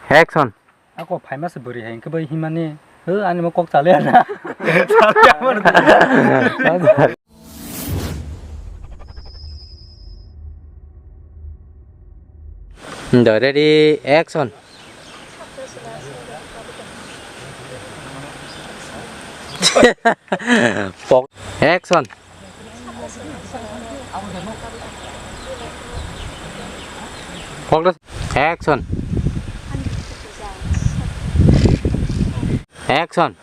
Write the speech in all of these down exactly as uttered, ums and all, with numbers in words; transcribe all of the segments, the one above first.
Action. Ako phaima se bwrwi hai hwnkhe bai himani, "Ho, ani mo kok chaliya na." Chaliya mani. Do, ready, action. Pok-, action. Focus. Action. Action.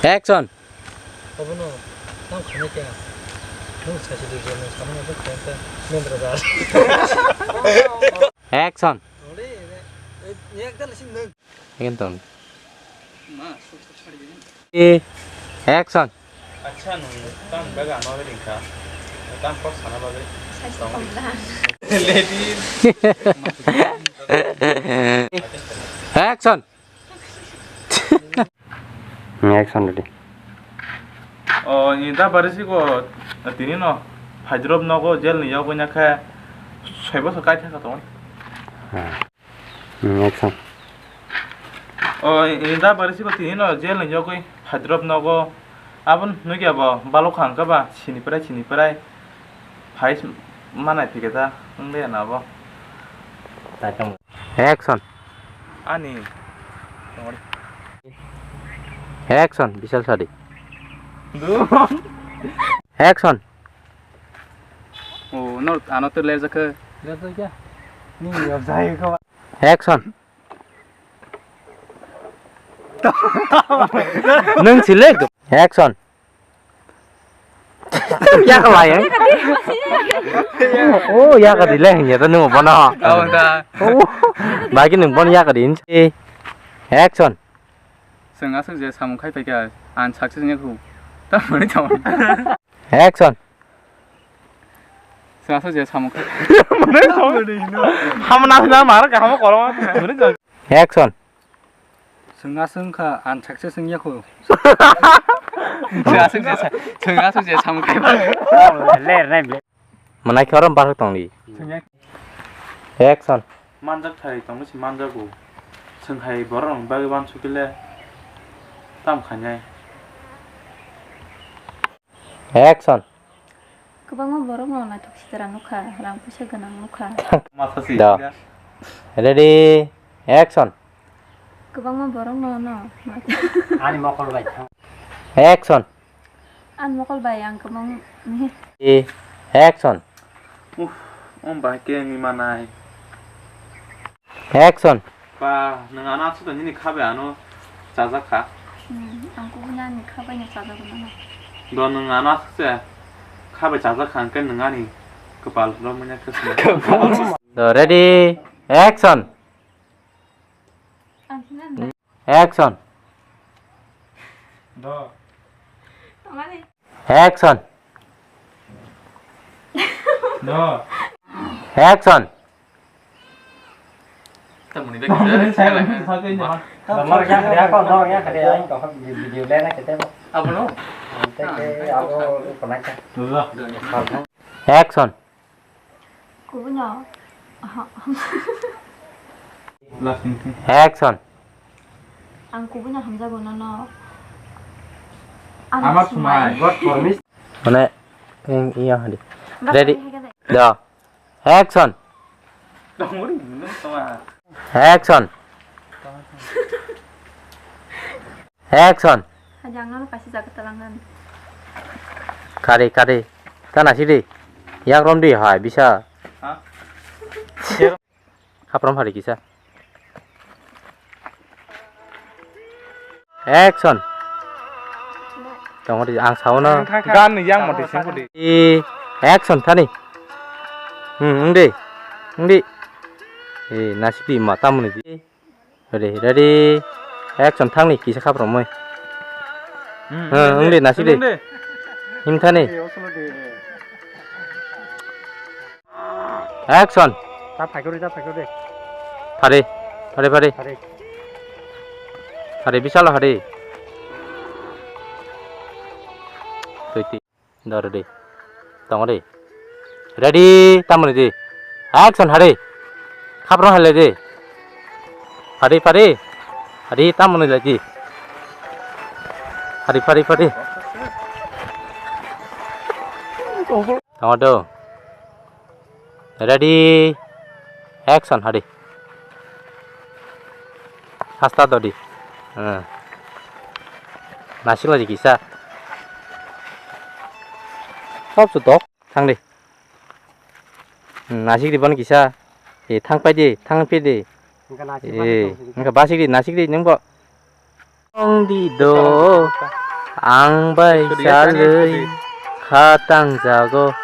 Action. Action. Again tong. E, action. Acha, nwng tam bagwi ano bagwi ringkha? Tam kok sana bagwi? Lady. Action. Action ready. O, ni da barisi ko tini no Hyderabad nogo jail ni yago nya khe soi bosor kai thangkha tongo. Hmm, action. O, ini da barisi ko tini no jail ni yogwi Hyderabad nogo. Abon nugya bo balok hangka ba sini prai, sini prai. Phai manai phiketa wngya na bo. Action. Ani. Action. Bishal Sadi. Action. O, no, ano to lerjakha. Lerjakha. Ni yobjai ko. Action. Nwng si le. Action. Ya ka lai. Oh, ya ka di le hanya to nwng bono. Oh, da. Oh. Bagi nwng bono ya ka di. Action. Chwng aswk je samung khai phaikha, ang success wngya khu. Tamoni tamoni. Action. Chwng aswk je samung khai. Hamna hina mar kaham kolom. Action. Chwng aswk kha ang success wngya khu. Chwng aswk je sa-, chwng aswk je samung khai. Ler nai ble. Mwnai khe oro bathok tongdi. Action. Manjak thai tongwi se manjago. Chwng hai borok rok bagwi wansukile tam khainai. Action. Kwbangma borok no naithok sitra nukha, rang puisa gwnang nukha. Masa si. Da. Ready, action. Kwbangma borok no no. Ani mokol bai thang. Action. Ani mokol bai ang kwbang. E, action. Uff, om bai ke ni manai. Action. Ba, nwng ano aswk nini kha bai ano chajak kha. Hmm, ang kubuni ani kha bai no chajak nang. Do nwng ano aswk se kha bai chajak kha hwnkhe nwng ani kwpal romwi nai khe. Do, ready, action. Action. Action. Action. Kubuno. Action. Ang kubuno hamjago nono. Ama sumai. Mane, ing, iya hadi. Ready? Do. Action. Action. Action. Hajang no kaisa jaga talangan. Kari, kari. Tana sidi. Yak rom di hai, bisa. Ha? Khaprom hari kisa. Action. Tongori ang sao no. Gan ni yang mati singkudi. I action thani. Hmm, ungdi. Ungdi. E, nasik di ma tamuni di. Ready, ready. Action thangni kisa khap romoi. Hmm, hmm, ungdi nasik di. Himthani. Action. Ta phaikori, ta phaikori. Phari, phari, phari. Phari. Phari, bisalo phari. Twenty. Dor di. Tong di. Ready, tamoni di. Action, hari. Khapro halai di. Hari, pari. Hari, tamoni lai di. Hari, pari, pari. Tama do. Ready, action, hari. Hasta dodi. Hmm. Nasik lagi kisa. Sop sutok. Thang di. Hmm, nasik di bon kisa. Eh, thang pai di, thang pai di. Engka nasik Eh, bani tong sini. Engka basik di, nasik di, nung bo. Tong di do, ang bai Sorry, ya, salwi, sorry. Kha tang jago.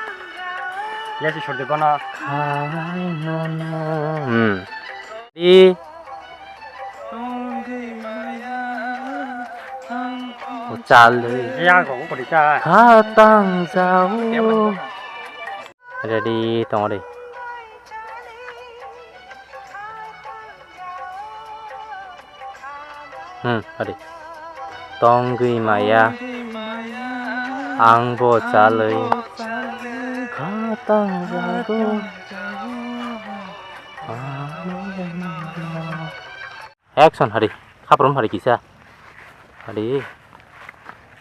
Ya, si sorry, kono. Khai no na. Hmm. Di. O chalwi. Ya, go, go, go, go. Kha tang jago. Ready, tong di. Hmm, ready. Tongwi maya, ang bo chalwi. Kha tang jago. Action, hari. Khaprom hari kisa. Hari.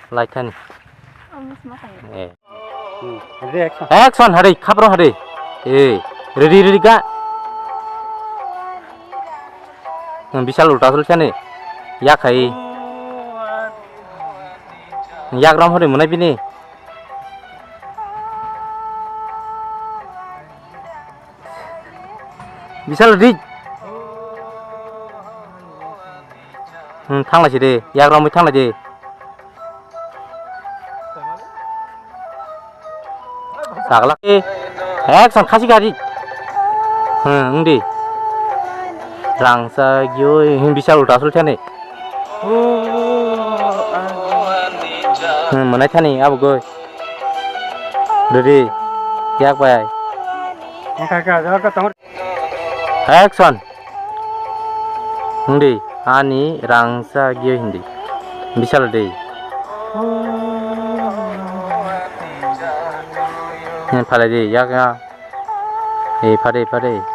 Lai thani. Eh. Hmm. Ready, action. Action, hari. Khaprom hari. Eh. Ready, ready, ga. Hmm, bisal ulta sul thani. Ya khai. Yak rom hari munai bini. Bisal dik. Hmm, thanglai si de. Yak romwi thanglai de. Saglak. Action khasi gari. Hmm, wng di. Rangsa gyo, hmm, bisal ulta sul thani. Hmm, manai thani abo goi. Ready. Yak bai. Action. Hindi, ani rangsa gyo hindi. Bisal de. Ni phalai de, yak ya. Eh, phade, phade.